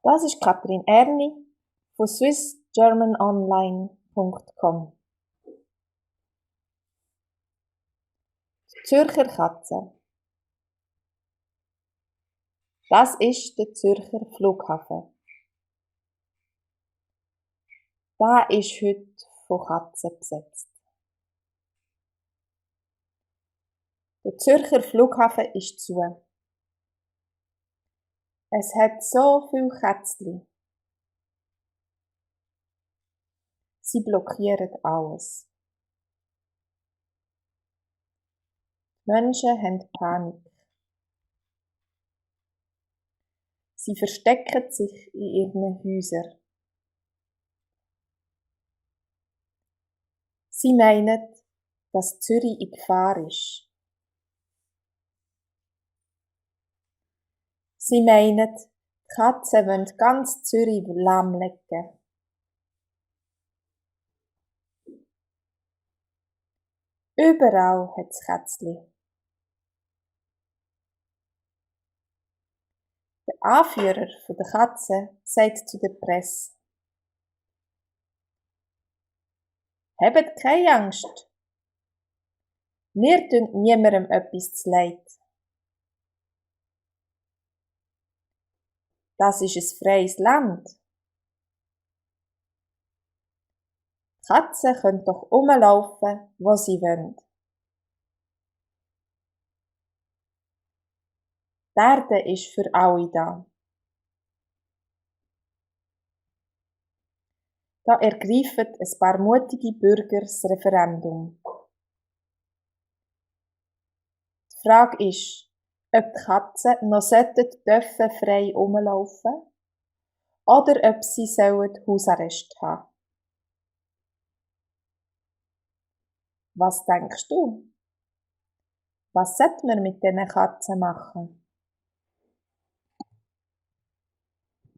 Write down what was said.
Das ist Katrin Erni von swissgermanonline.com. Die Zürcher Katze. Das ist der Zürcher Flughafen. Der ist heute von Katzen besetzt. Der Zürcher Flughafen ist zu. Es hat so viele Kätzchen. Sie blockieren alles. Die Menschen haben Panik. Sie verstecken sich in ihren Häusern. Sie meinen, dass Zürich in Gefahr ist. Sie meinen, die Katzen wollen ganz Zürich lahmlegen. Überall hat es Kätzchen. Der Anführer der Katzen sagt zu der Presse: Habt keine Angst. Wir tun niemandem etwas zuleid. Das ist ein freies Land. Die Katzen können doch rumlaufen, wo sie wollen. Die Erde ist für alle da. Da ergreifen ein paar mutige Bürger das Referendum. Die Frage ist, ob die Katzen noch dürfen frei rumlaufen oder ob sie Hausarrest haben. Was denkst du? Was sollte man mit diesen Katzen machen?